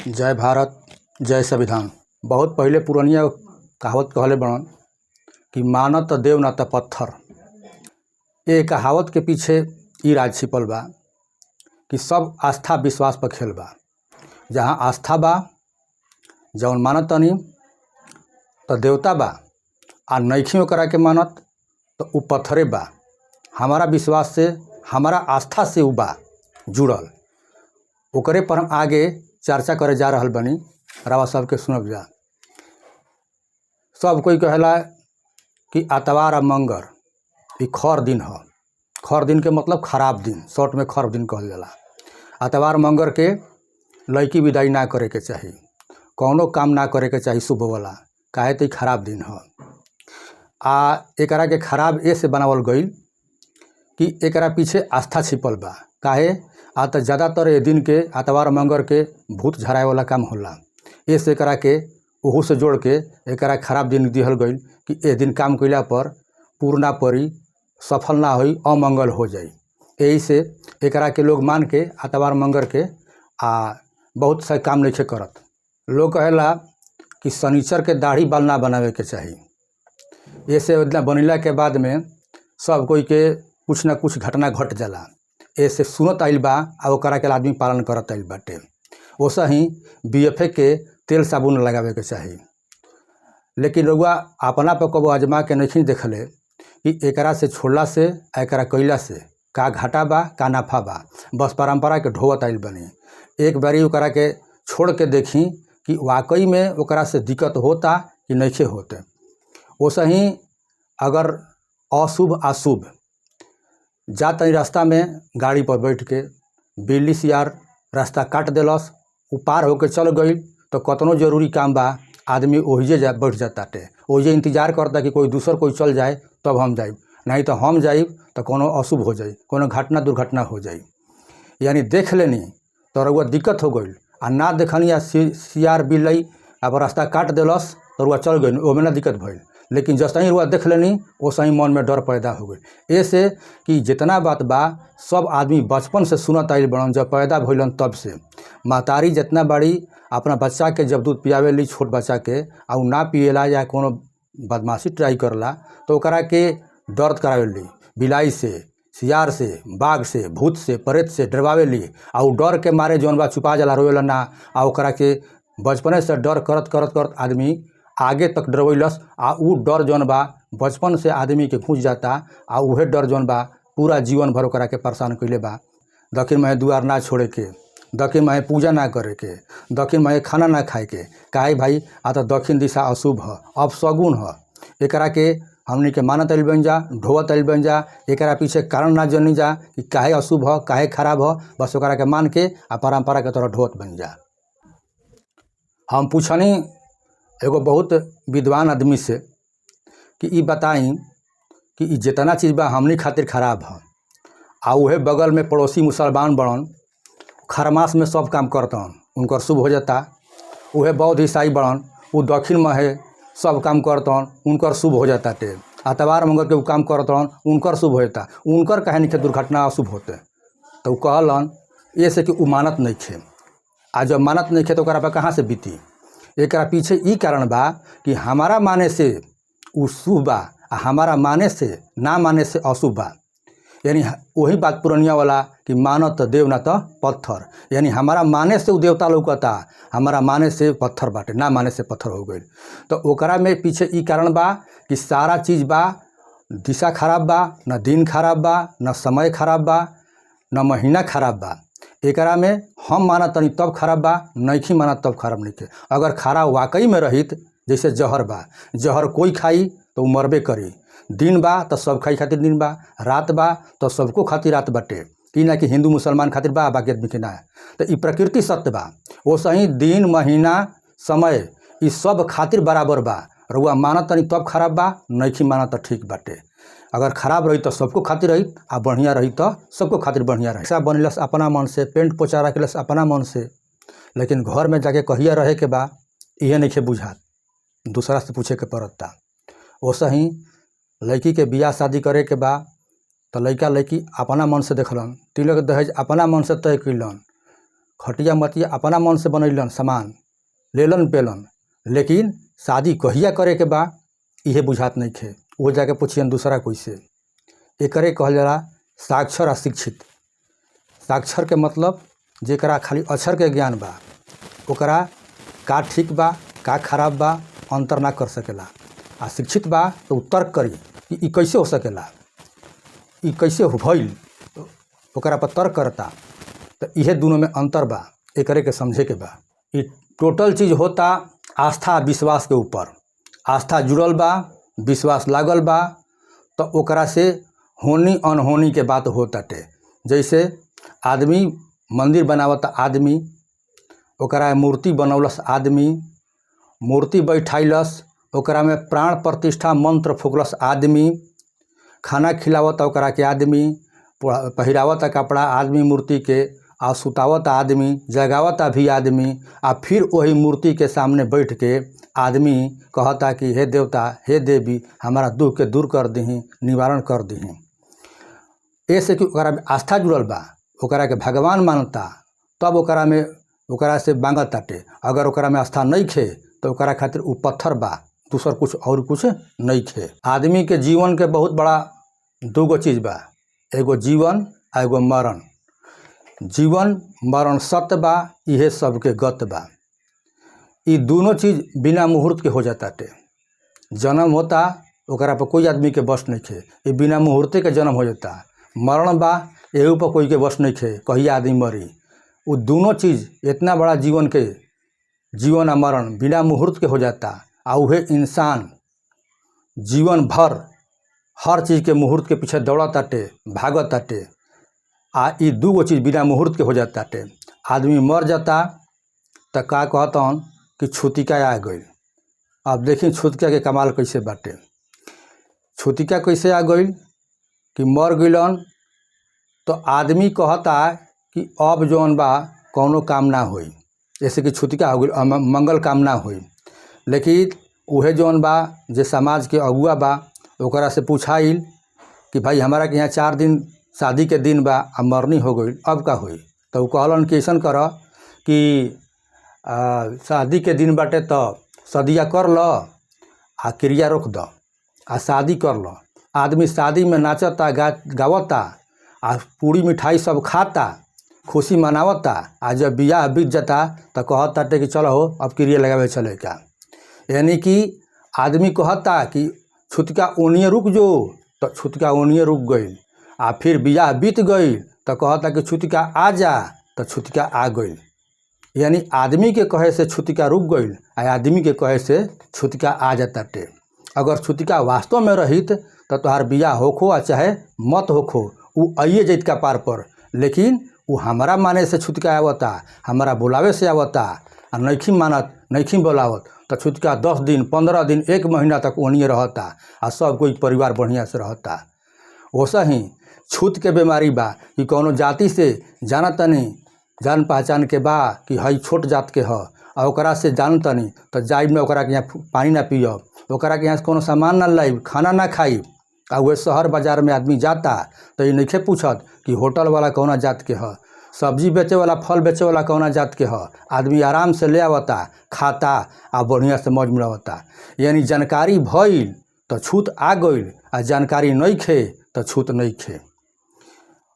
जय भारत, जय संविधान। बहुत पहिले पुरनिया कहावत कहले बड़न कि मानत त देव ना त पत्थर। ए कहावत के पीछे इ राज छिपल बा कि सब आस्था विश्वास पर खेल बा। जहाँ आस्था बा, जौन मानतनी त देवता बा आ नइखी ओकरा के मानत त उ पत्थरे बा। हमारा विश्वास से, हमारा आस्था से उ बा जुड़ल। ओकरे पर हम आगे चर्चा करे जा रहल बानी, रउआ सबके सुनब जा। सब कोई कहेला कि आतवार आ मंगर इ खर दिन ह। खर दिन के मतलब खराब दिन, शॉर्ट में खर दिन कहल जाला। आतवार मंगर के लड़की विदाई ना करे के चाही, कौनो काम ना करे के चाही शुभ वाला, काहे त इ खराब दिन ह। आ एकरा के खराब ए से बनावल गईल कि एकरा पीछे आस्था छिपल बा। काहे आ त ज़्यादातर ए दिन के आतवार मंगर के भूत झराए वाला काम होला। एसे एकरा के ओहू से जोड़ के एकरा खराब दिन दिहल गईल कि ए दिन काम कइला पर पूर ना पड़ी, सफल ना होई, अमंगल हो जाई। एही से एकरा के लोग मान के आतवार मंगर के आ बहुत सा काम नइखे करत। लोग कहेला कि शनिचर के दाढ़ी बाल ना बनावे के चाही। एसे बनैला के बाद में सब कोई के कुछ ना कुछ घटना घट जाला। एसे सुनत आइल बा आ ओकरा के आदमी पालन करत आइल बाटे। ओसही बीएफए के तेल साबुन लगावे के चाही। लेकिन रउआ अपना पर कबो आजमा के नइखी देखले कि एकरा से छोड़ला से आ एकरा कइला से का घाटा बा, का नाफा बा। बस परंपरा के ढोवत आइल बानी। एक बारी ओकरा के छोड़ के देखी कि वाकई में ओकरा से दिक्कत होता कि नइखे होते। ओसही अगर अशुभ आ शुभ जा तनी रास्ता में गाड़ी पर बैठ के बिल्ली सियार रास्ता काट देलस, उ पार होके चल गईल त कतनो जरूरी काम बा आदमी ओहिजे जा बैठ जाताटे। ओहिजे इंतजार करता कि कोई दूसर कोई चल जाए तब हम जाइब, नहीं तो हम जाइब त कोनो अशुभ हो जाई, कोनो घटना दुर्घटना हो जाई। यानी देख लेनी त रउआ दिक्कत हो गईल आ ना देखनी आ सियार बिलई अब रास्ता काट देलस त रउआ चल गईल, ओमे ना दिक्कत भइल। लेकिन जसही रउआ देख लेनी ओसही मन में डर पैदा हो गईल। एसे कि जितना बात बा सब आदमी बचपन से सुनत आइल बड़न, जब पैदा भइलन तब से। महतारी जितना बाड़ी अपना बच्चा के जब दूध पियावेली छोट बच्चा के आ उ ना पिएला या कोनो बदमाशी ट्राई करला तो ओकरा के दर्द करावेली, बिलाई से, सियार से, बाघ से, भूत से, प्रेत से डरवावेली आ उ डर के मारे जौन बा छुपा जाला, रोवेला ना। आ ओकरा के बचपने से डर करत करत करत आदमी आगे तक डरवैलस आ उ डर जौन बा बचपन से आदमी के घुस जाता आ उहे डर जौन बा पूरा जीवन भर ओकरा के परेशान कइले बा। दक्षिण महे दुआर ना छोड़े के, दक्षिण महे पूजा ना करे के, दक्षिण महे खाना ना खाए के। काहे भाई? आ त दक्षिण दिशा अशुभ ह, अपशगुन ह। एकरा के हमनी के मानत आइल बन जा, ढोवत आइल बन जा। एकरा पीछे कारण ना जानी जा कि काहे अशुभ ह, काहे खराब ह, बस ओकरा के मान के आ परंपरा के तरह ढोवत बन जा। हम पूछनी एगो बहुत विद्वान आदमी से कि इ बताई कि इ जितना चीज़ बा हमनी खातिर खराब ह आ उहे बगल में पड़ोसी मुसलमान बड़न, खरमास में सब काम करतन, उनकर शुभ हो जाता। उहे बौद्ध ईसाई बड़न, उ दक्षिण महे सब काम करतन, उनकर शुभ हो जाताटे। आतवार मंगल के उ काम करतन, उनकर शुभ हो जाता। उनकर काहे नइखे दुर्घटना अशुभ होते? त उ कहलन एसे कि उ मानत नइखे। आ जब मानत नइखे त ओकरा पर कहाँ से बीती? एकरा पीछे इ कारण बा कि हमारा माने से उ शुभ बा आ हमारा माने से ना माने से अशुभ बा। यानी वही बात पुरनिया वाला कि मानत त देव ना त पत्थर। यानी हमारा माने से उ देवता लौकता, हमारा माने से पत्थर बाटे, ना माने से पत्थर हो गईल। तो ओकरा में पीछे इ कारण बा कि सारा चीज़ बा, दिशा खराब बा, न दिन खराब बा, न समय खराब बा, न महीना खराब बा। एकरा में हम मानत तनी तब खराब बा, नइखी मानत तब खराब नइखे। अगर खराब वाकई में रहित, जैसे जहर बा, जहर कोई खाई तो उ मरबे करी। दिन बा त सब खाई खातिर दिन बा, रात बा त सबको खातिर रात बाटे। ई ना कि हिंदू मुसलमान खातिर बा बाकी आदमी के ना। त इ प्रकृति सत्य बा। ओसही दिन महीना समय इ सब खातिर बराबर बा। रउआ मानत तनी तब खराब बा, नइखी मानत त ठीक बाटे। अगर खराब रही त सबको खातिर रही आ बढ़िया रही त सबको खातिर बढ़िया रही। पैसा बनलस अपना मन से, पेंट पोचा रखलस अपना मन से, लेकिन घर में जाके कहिया रहे के बा इहे नइखे बुझात, दूसरा से पूछे के पड़ता। ओसही लड़की के बियाह शादी करे के बा त लइका लइकी अपना मन से देखलन, तिलक दहेज अपना मन से तय कइलन। खटिया मतिया अपना मन से बनैलन, सामान लेलन पेलन, लेकिन शादी कहिया करे के बा इहे बुझात नइखे। वो जाके पुछियन दूसरा कोई से। एकरे कहल जाला साक्षर आ शिक्षित। साक्षर के मतलब जेकरा खाली अक्षर के ज्ञान बा, ओकरा का ठीक बा का खराब बा अंतर ना कर सकेला। आ शिक्षित बा तो उ तर्क करी कि ई कैसे हो सकेला, ई कैसे भइल, ओकरा पर तर्क करता। तो इहे दोनों में अंतर बा, एकरे के समझे के बा। ई टोटल चीज़ होता आस्था विश्वास के ऊपर। आस्था जुड़ल बा, विश्वास लागल बा, तो ओकरा से होनी अनहोनी के बात होताटे। जैसे आदमी मंदिर बनावता, आदमी ओकरा मूर्ति बनौलस, आदमी मूर्ति बैठाइलस, ओकरा में प्राण प्रतिष्ठा मंत्र फूकलस आदमी, खाना खिलावता ओकरा के आदमी, पहिरावता कपड़ा आदमी मूर्ति के, आ सुतावता आदमी, जगावता भी आदमी, आ फिर वही मूर्ति के सामने बैठ के आदमी कहता कि हे देवता, हे देवी, हमारा दुख के दूर कर दीहीं, निवारण कर दीहीं। ऐसे कि ओकरा में आस्था जुड़ल बा, ओकरा के भगवान मानता, तब ओकरा में ओकरा से मांगताटे। अगर ओकरा में आस्था नहीं खे तो ओकरा खातिर उ पत्थर बा, दूसर कुछ और कुछ नहीं खे। आदमी के जीवन के बहुत बड़ा दूगो चीज़ बा, एगो जीवन आ एगो मरण। जीवन मरण सत्य बा, इहे सबके गत बा। ई दोनों चीज़ बिना मुहूर्त के हो जाताटे। जन्म होता ओकरा पर कोई आदमी के वश नहीं खे, ई बिना मुहूर्ते के जन्म हो जाता। मरण बा, एहू पर कोई के वश नहीं खे, कहिया आदमी मरी। वो दोनों चीज़ इतना बड़ा जीवन के, जीवन आ मरण बिना मुहूर्त के हो जाता। आ उहे इंसान जीवन भर हर चीज़ के मुहूर्त के पीछे दौड़ताटे, भागताटे, आ ई दूगो चीज़ बिना मुहूर्त के हो जाताटे। आदमी मर जाता त का कहतन कि छुतिका आ गइल। अब देखी छुतिका के कमाल कैसे बाटे। छुतिका कैसे आ गइल कि मर गइलन तो आदमी कहता कि अब जौन बा कौनो काम ना होई, जैसे कि छुतिका हो गइल, मंगल काम ना होई। लेकिन उहे जौन बा जे समाज के अगुआ बा ओकरा से पूछाइल कि भाई हमारा के यहाँ 4 दिन शादी के दिन बा आ मरनी हो गइल, अब का होई? तो उ कहलन कि अइसन कर कि शादी के दिन बाटे तो सदिया कर ल आ क्रिया रोक द आ शादी कर ल। आदमी शादी में नाचता गावता आ पूड़ी मिठाई सब खाता, खुशी मनावता, आ जब बियाह बीत जाता तो कहताटे कि चलो हो अब क्रिया लगावे चले का। यानी कि आदमी कहता कि छुतका ओनिए रुक जो, तो छुतका ओनिए रुक गइल। आ फिर बियाह बीत गइल तो कहता कि छुतका आ जा, तो छुतका आ गइल। यानी आदमी के कहे से छुतका रुक गइल आ आदमी के कहे से छुतका आ जाताटे। अगर छुतका वास्तव में रहित तो तोहार बियाह होखो आ चाहे मत होखो, उ आइए जैत कपार पर। लेकिन उ हमारा माने से छुतका आवता, हमारा बुलावे से आवता, आ नइखी मानत, नइखी बोलावत, तो छुतका 10 दिन 15 दिन 1 महीना तक ओनिए रहता आ सब कोई परिवार बढ़िया से रहता। वैसा ही छूत के बीमारी बा कि कौनो जाति से जानतनी, जान पहचान के बा कि हई छोट जात के ह, आ ओकरा से जानतनी तो जाइब ना ओकरा के यहाँ पानी ना पियब, ओकरा के यहाँ से कोनो सामान ना लाइब, खाना ना खाइब। आ उहे शहर बाजार में आदमी जाता तो ई नइखे पूछत कि होटल वाला कौना जात के ह, सब्जी बेचे वाला फल बेचे वाला कौना जात के ह। आदमी आराम से ले आवता, खाता आ बढ़िया से मौज मनावता। यानी जानकारी भइल तो छूत आ गइल, आ जानकारी नइखे तो छूत नइखे।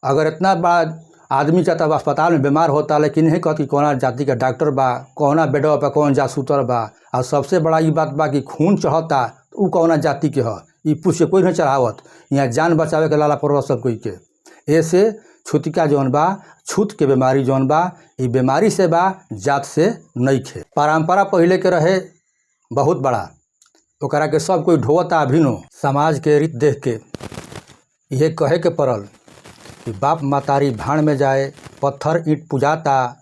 अगर इतना बड़ा आदमी जाता अस्पताल में बीमार होता, लेकिन नहीं कहत कि कौना जाति का डॉक्टर बा, कौना बेडवा पर कौन जा सुतल बा। आ सबसे बड़ा ई बात बा कि खून चढ़ता तो उ कौना जाति के ह, ई पूछ के कोई नहीं चढ़ावत। यहाँ जान बचावे के लाला पड़ल सब कोई के। ऐसे छुतिका जौन बा, छूत के बीमारी जौन बा, ई बीमारी से बा, जात से नइखे। परंपरा पहले के रहे बहुत बड़ा, ओकरा के सब कोई ढोवता अभिनो। समाज के रीत देख के इहे कहे के पड़ल कि बाप मातारी भाड़ में जाए, पत्थर ईंट पुजाता,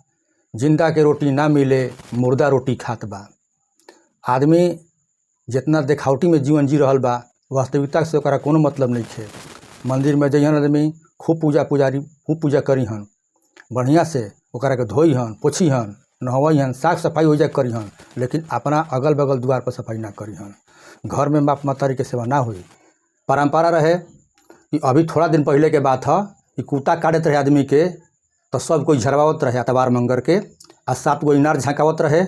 जिंदा के रोटी ना मिले, मुर्दा रोटी खात बा। आदमी जितना देखावटी में जीवन जी रहल बा, वास्तविकता से ओकरा कोनो मतलब नहीं खे। मंदिर में जइहन आदमी खूब पूजा पुजारी खूब पूजा करीहन, बढ़िया से ओकरा के धोइहन पोछीहन नहवैहन, साफ सफाई हो जाए करीहन, लेकिन अपना अगल बगल द्वार पर सफाई ना करीहन। घर में बाप महतारी के सेवा ना होई। परंपरा रहे कि अभी थोड़ा दिन पहले के बात है कि कुत्ता काटत रहे आदमी के तो सब कोई झरवावत रहे अतवार मंगर के, आ 7 गो इनार झाँकावत रहे।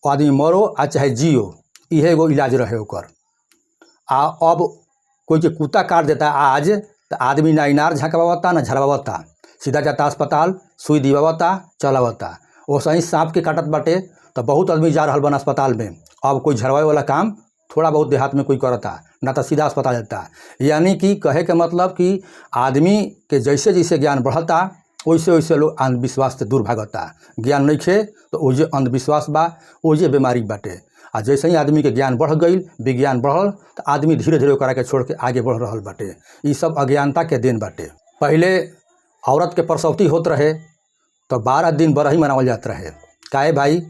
आदमी मरो आ चाहे जियो, इहे एगो इलाज रहे ओकर। आ अब कोई के कुत्ता काट देता आज तो आदमी ना इनार झाँकवावता ना झरवावता, सीधा जाता अस्पताल, सुई दिवावता, चलावता। वैसे ही सांप के काटत बाटे तो बहुत आदमी जा रहल बन अस्पताल में। अब कोई झरवावे वाला काम थोड़ा बहुत देहात में कोई करता ना तो सीधा अस्पताल जाता। यानी कि कहे के मतलब कि आदमी के जैसे जैसे ज्ञान बढ़ता वैसे वैसे लोग अंधविश्वास से दूर भागता। ज्ञान नइखे तो ओजे अंधविश्वास बा, ओजे बीमारी बाटे। आ जैसे ही आदमी के ज्ञान बढ़ गईल, विज्ञान बढ़ल, तो आदमी धीरे धीरे ओकरा के छोड़ के आगे बढ़ रहल बाटे। ई सब अज्ञानता के देन बाटे। पहले औरत के प्रसौती होत रहे तो 12 दिन बरही मनावल जात रहे। काहे भाई?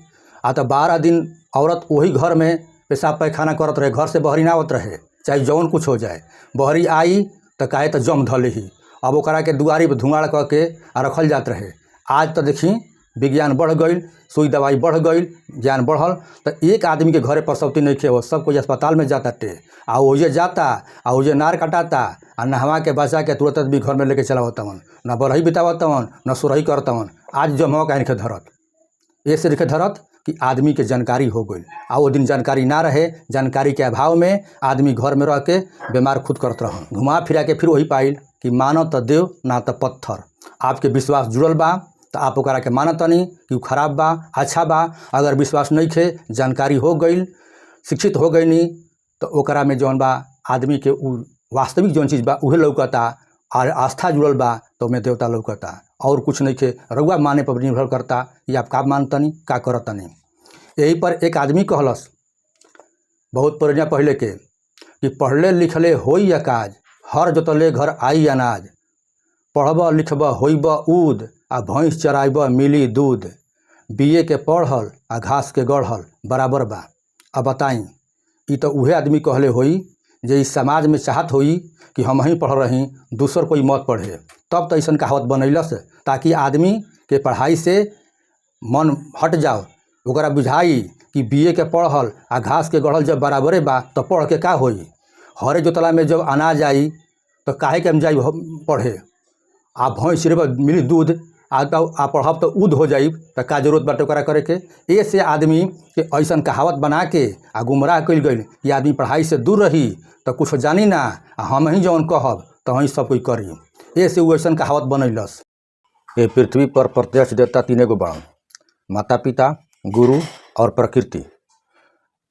आ तो 12 दिन औरत वही घर में पेशाब पैखाना करत रहे, घर से बहरी ना आवत रहे, चाहे जौन कुछ हो जाए। बहरी आई तो काहे तो जम धले ही। अब ओकरा के दुआरी पर धुआं कऽ के आ रखल जात रहे। आज तो देखी विज्ञान बढ़ गईल, सुई दवाई बढ़ गईल, ज्ञान बढ़ल, तो एक आदमी के घरे प्रसौती नहीं खे, सब कोई अस्पताल में जाता टे। आ ओजे जाता आ ओजे नार कटाता आ नहवा के बचा के तुरंत आदमी घर में लेके चलावतवन, ना बरही बितावतवन ना सुरही करतवन। आज जमवा काहे नइखे धरत? ऐसे नइखे धरत कि आदमी के जानकारी हो गई। आ वो दिन जानकारी ना रहे, जानकारी के अभाव में आदमी घर में रह के बीमार खुद करत रहन। घुमा फिरा के फिर वही पाइल कि मानो तो देव ना तो पत्थर। आपके विश्वास जुड़ल बा तो आप ओकरा के मानतनी कि उ खराब बा अच्छा बा। अगर विश्वास नहीं खे, जानकारी हो गई, शिक्षित हो गई, तो ओकरा में जौन बा आदमी के उ वास्तविक जौन चीज़ बा उहे लौकता, और आस्था जुड़ल बा तो ओमे देवता लौकता, और कुछ नहीं खे। रउआ माने पर निर्भर करता कि आप का मानतनी का करतनी। यही पर एक आदमी कहलस बहुत पुराना पहले के कि पढ़ले लिखले होई या काज, हर जोतले घर आई अनाज, पढ़ब लिखब होइब ऊद, आ भैंस चराइब मिली दूध, बीए के पढ़ल आ घास के गढ़ल बराबर बा। अब बताई, ई तो उहे आदमी कहले होई जे इस समाज में चाहत होई कि हम ही पढ़ रही, दूसर कोई मत पढ़े, तब तो ऐसन कहावत बनैलस ताकि आदमी के पढ़ाई से मन हट जाओ, ओकरा बुझाई कि बीए के पढ़ल आ घास के गढ़ल जब बराबरे बा तो पढ़ के का होई। हरे जोतला में जब अनाज आई तो काहे के हम जाई पढ़े, आ भैंस सिर्फ मिली दूध आ तो आ पढ़ब तो ऊद हो जाई, तो का जरूरत बाटे ओकरा करे के। ए से आदमी के ऐसन कहावत बना के आ गुमराह कइल गइल कि आदमी पढ़ाई से दूर रही तो कुछ जानी ना, आ हम ही जौन कहब तो वहीं सब कोई करी। ए से उ ऐसन कहावत बनैलस। ये पृथ्वी पर प्रत्यक्ष देवता तीन गो बड़न, माता पिता, गुरु और प्रकृति।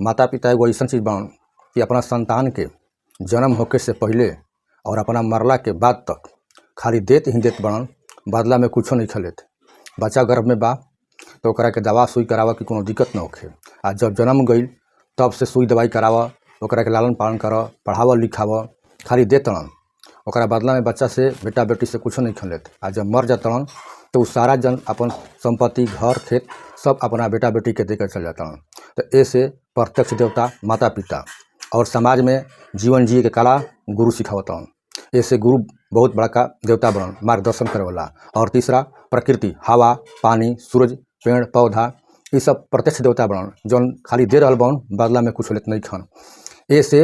माता पिता एगो ऐसन चीज़ बड़न कि अपना संतान के जन्म होके से पहले और अपना मरला के बाद तक खाली देत ही देत बड़न, बदला में कुछो नहीं खलेत। बच्चा गर्भ में बा तो ओकरा के दवा सुई करावा कि कोनो दिक्कत न होखे, आ जब जन्म गईल तब से सुई दवाई करावा, ओकरा के लालन पालन कर, पढ़ावा लिखावा, खाली देतड़न। ओकरा बदला में बच्चा से बेटा बेटी से कुछो नहीं खलेत। आ जब मर जातड़न तो उ सारा जन अपन संपत्ति घर खेत सब अपना बेटा बेटी के देकर चल जातड़न। तो ऐसे प्रत्यक्ष देवता माता पिता और समाज में जीवन जिए के कला गुरु सिखावतड़न। ऐसे गुरु बहुत बड़का देवता बनन, मार्गदर्शन करे वाला। और तीसरा प्रकृति, हवा पानी सूरज पेड़ पौधा, ये सब प्रत्यक्ष देवता बनन जौन खाली दे रहल बन, बदला में कुछ लेत नहीं खन। ऐसे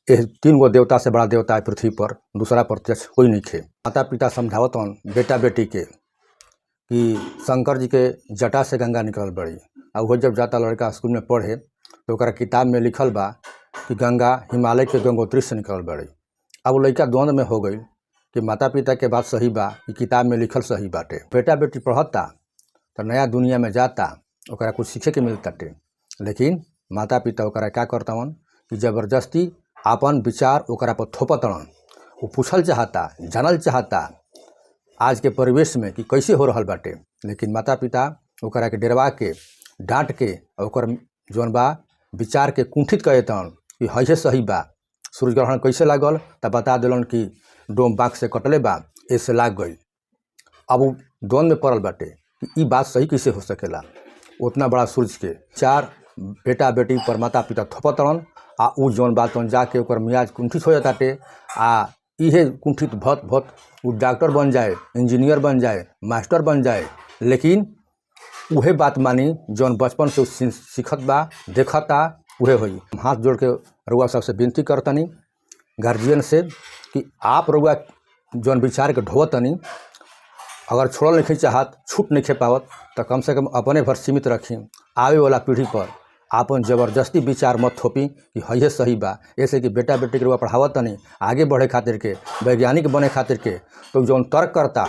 ये तीन गो देवता से बड़ा देवता है पृथ्वी पर, दूसरा प्रत्यक्ष कोई नहीं खे। माता पिता समझावतन बेटा बेटी के कि शंकर जी के जटा से गंगा निकलल बड़ी, आ उहो जब जाता लड़का स्कूल में पढ़े तो ओकरा किताब में लिखल बा कि गंगा हिमालय के गंगोत्री से निकलल बड़ी। अब वो लड़का द्वंद्व में हो गई कि माता पिता के बात सही बा कि किताब में लिखल सही बाटे। बेटा बेटी पढ़ता तो नया दुनिया में जाता, ओकरा कुछ सीखे के मिलताटे, लेकिन माता पिता ओकरा का करतवन कि ज़बरदस्ती आपन विचार ओकरा पर थोपतड़न। वो पूछल चाहता, जानल चाहता आज के परिवेश में कि कैसे हो रहल बाटे, लेकिन माता पिता ओकरा के डरवा के डांट के ओकर जौन बा विचार के कुंठित कर देतन कि हइसे सही बा। सूर्य ग्रहण कैसे लागल तो बता दिलन कि डोम बाँक से कटले बा, ऐसे लाग गई। अब उ द्वंद्व में पड़ल बाटे कि ई बात सही कैसे हो सकेला। उतना बड़ा सूर्य के चार बेटा बेटी पर माता पिता थोपतड़न आ उ जौन बात तौन जाके ओकर मियाज कुंठित हो जाताटे। आ इहे कुंठित भत भत उ डॉक्टर बन जाए, इंजीनियर बन जाए, मास्टर बन जाए, लेकिन उहे बात मानी जौन बचपन से सीखत बा, देखता, उहे होई। हाथ जोड़ के रउआ सबसे विनती करतनी गार्जियन से कि आप रउआ जौन विचार के ढोवतनी अगर छोड़ल नहीं चाहत, छूट नहीं पावत, तो कम से कम अपने भर सीमित रखी। आवे वाला पीढ़ी पर आपन जबरदस्ती विचार मत थोपी कि हइहे सही बा। ऐसे कि बेटा बेटी के रउआ पढ़ावत तनी आगे बढ़े खातिर के, वैज्ञानिक बने खातिर के, तो जौन तर्क करता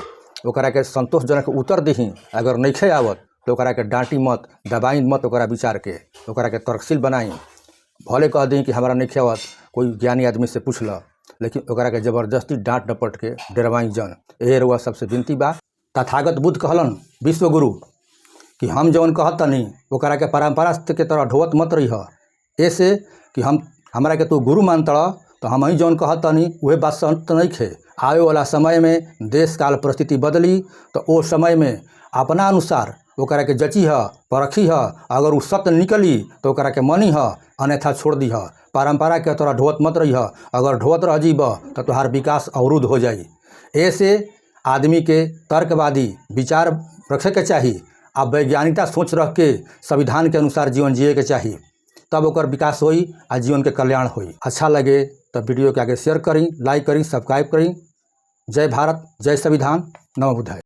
ओकरा के संतोषजनक उत्तर दिही। अगर नइखे आवत तो ओकरा के डांटी मत, दबाई मत ओकरा विचार के, ओकरा के तर्कशील बनाई। भले कह दी कि हमरा नइखे आवत, कोई ज्ञानी आदमी से पूछ ल, लेकिन ओकरा के जबरदस्ती डांट डपट के डरवाई जन। एहे रउआ सबसे विनती बा। तथागत बुद्ध कहलन विश्वगुरु कि हम जौन कहतनी ओकरा के परंपरा के तरह ढोवत मत रही। ऐसे कि हम हमरा के तू गुरु मानतड़ तो हम ही जौन कहतनी उहे बात सत्य नहीं खे। आवे वाला समय में देश काल परिस्थिति बदली तो ओ समय में अपना अनुसार ओकरा के जची ह, परखी ह। अगर उ सत्य निकली तो ओकरा के मनी ह, अन्यथा छोड़ दी ह। परंपरा के तोरा ढोवत मत रही ह। अगर ढोवत रह जीब तो तोहार विकास अवरुद्ध हो जाई। ऐसे आदमी के तर्कवादी विचार रखे के चाही आ वैज्ञानिकता सोच रख के संविधान के अनुसार जीवन जिए के चाही, तब ओकर विकास होई आ जीवन के कल्याण होई। अच्छा लगे तो वीडियो के आगे शेयर करी, लाइक करी, सब्सक्राइब करी। जय भारत, जय संविधान, नमो बुद्धाय।